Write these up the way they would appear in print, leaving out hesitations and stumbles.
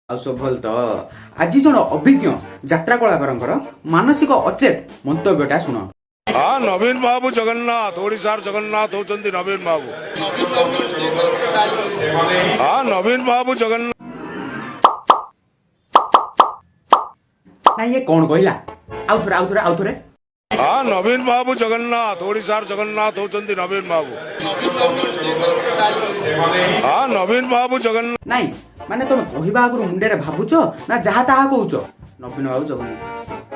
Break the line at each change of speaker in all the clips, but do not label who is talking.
ଆଉ ସବୁ ଭଲ ତ? ଆଜି ଜଣେ ଅଭିଜ୍ଞ ଯାତ୍ରା କଳାକାରଙ୍କର ମାନସିକ ଅଚେତ ମନ୍ତବ୍ୟଟା ଶୁଣ।
ହଁ, ନବୀନ ବାବୁ ଜଗନ୍ନାଥ, ଓଡ଼ିଶାର ଜଗନ୍ନାଥ ହଉଛନ୍ତି ନବୀନ ବାବୁ। ହଁ, ନବୀନ ବାବୁ ଜଗନ୍ନାଥ।
ନାଇଁ, ଇଏ କଣ କହିଲା? ଆଉ ଥରେ, ଆଉ ଥରେ, ଆଉ ଥରେ।
ହଁ, ନବୀନ ବାବୁ ଜଗନ୍ନାଥ, ଓଡ଼ିଶାର ଜଗନ୍ନାଥ ହଉଛନ୍ତି ନବୀନ ବାବୁ। ହଁ, ନବୀନ ବାବୁ ଜଗନ୍ନାଥ।
ନାଇଁ, ମାନେ ତମେ କହିବା ଆଗରୁ ମୁଣ୍ଡରେ ଭାବୁଛ ନା ଯାହା ତାହା କହୁଛ? ନବୀନ ବାବୁ ଜଗନ୍ନାଥ,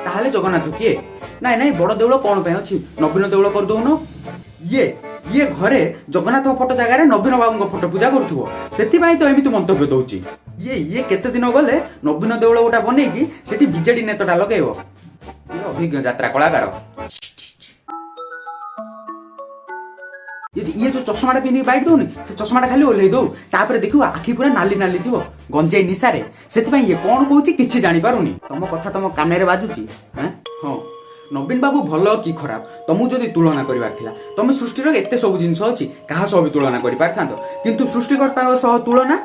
ତାହେଲେ ଜଗନ୍ନାଥ କିଏ? ନାଇଁ ନାଇଁ, ବଡ ଦେଉଳ କଣ ପାଇଁ ଅଛି? ନବୀନ ଦେଉଳ କରିଦଉନ। ଇଏ ଘରେ ଜଗନ୍ନାଥଙ୍କ ଫଟୋ ଜାଗାରେ ନବୀନ ବାବୁଙ୍କ ଫଟୋ ପୂଜା କରୁଥିବ, ସେଥିପାଇଁ ତ ଏମିତି ମନ୍ତବ୍ୟ ଦଉଛି ଇଏ। ଇଏ କେତେ ଦିନ ଗଲେ ନବୀନ ଦେଉଳ ଗୋଟା ବନେଇକି ସେଠି ବିଜେଡି ନେତାଟା ଲଗେଇବ। ଇଏ ଅଭିଜ୍ଞ ଯାତ୍ରା କଳାକାର। ଇଏ ଯୋଉ ଚଷମାଟା ପିନ୍ଧିକି ବାଇଟ୍ ଦଉନି, ସେ ଚଷମାଟା ଖାଲି ଓହ୍ଲେଇ ଦଉ, ତାପରେ ଦେଖିବ ଆଖି ପୁରା ନାଲି ନାଲି ଥିବ ଗଞ୍ଜେଇ ନିଶାରେ। ସେଥିପାଇଁ ଇଏ କଣ କହୁଛି କିଛି ଜାଣିପାରୁନି। ତମ କଥା ତମ କାନରେ ବାଜୁଛି ଏଁ? ହଁ, ନବୀନ ବାବୁ ଭଲ କି ଖରାପ ତମକୁ ଯଦି ତୁଳନା କରିବାର ଥିଲା, ତମେ ସୃଷ୍ଟିର ଏତେ ସବୁ ଜିନିଷ ଅଛି, କାହା ସହ ବି ତୁଳନା କରିପାରିଥାନ୍ତ। କିନ୍ତୁ ସୃଷ୍ଟିକର୍ତ୍ତାଙ୍କ ସହ ତୁଳନା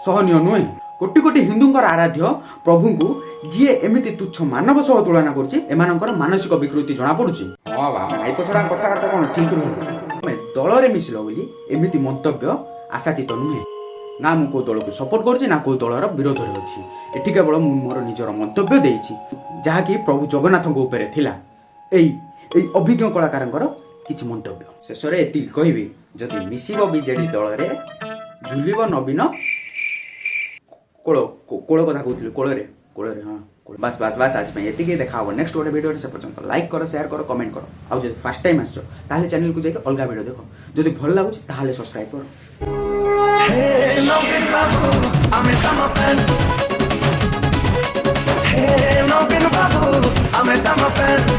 ସହନୀୟ ନୁହେଁ। କୋଟି କୋଟି ହିନ୍ଦୁଙ୍କର ଆରାଧ୍ୟ ପ୍ରଭୁଙ୍କୁ ଯିଏ ଏମିତି ତୁଚ୍ଛ ମାନବ ସହ ତୁଳନା କରୁଛି, ଏମାନଙ୍କର ମାନସିକ ବିକୃତି ଜଣାପଡୁଛି। ହଁ ବା, ଭାଇପ ଛଡା କଥାବାର୍ତ୍ତା କଣ ଠିକ ନୁହେଁ। ତମେ ଦଳରେ ମିଶିଲ ବୋଲି ଏମିତି ମନ୍ତବ୍ୟ ଆଶାତୀତ ନୁହେଁ। ନା ମୁଁ କୋଉ ଦଳକୁ ସପୋର୍ଟ କରୁଛି, ନା କୋଉ ଦଳର ବିରୋଧରେ ଅଛି। ଏଠି କେବଳ ମୁଁ ମୋର ନିଜର ମନ୍ତବ୍ୟ ଦେଇଛି, ଯାହାକି ପ୍ରଭୁ ଜଗନ୍ନାଥଙ୍କ ଉପରେ ଥିଲା। ଏଇ ଏଇ ଅଭିଜ୍ଞ କଳାକାରଙ୍କର କିଛି ମନ୍ତବ୍ୟ। ଶେଷରେ ଏତିକି କହିବି, ଯଦି ମିଶିବ ବିଜେଡି ଦଳରେ, ଝୁଲିବ ନବୀନ କୋଳ। କୋଳ କଥା କହୁଥିଲି, କୋଳରେ, କୋଳରେ, ହଁ, କୋଳ। ବାସ୍ ବାସ୍ ବାସ୍, ଆଜି ପାଇଁ ଏତିକି। ଦେଖା ହବ ନେକ୍ସଟ ଗୋଟେ ଭିଡ଼ିଓରେ। ସେ ପର୍ଯ୍ୟନ୍ତ ଲାଇକ୍ କର, ସେୟାର କର, କମେଣ୍ଟ କର। ଆଉ ଯଦି ଫାର୍ଷ୍ଟ ଟାଇମ୍ ଆସିଛ, ତାହେଲେ ଚ୍ୟାନେଲକୁ ଯାଇକି ଅଲଗା ଭିଡ଼ିଓ ଦେଖ। ଯଦି ଭଲ ଲାଗୁଛି, ତାହେଲେ ସବସ୍କ୍ରାଇବ କର।
ହେ ନବୀନ ବାବୁ, ଆମେ ତମ ଫ୍ୟାନ୍। ହେ ନବୀନ ବାବୁ, ଆମେ ତମ ଫ୍ୟାନ୍।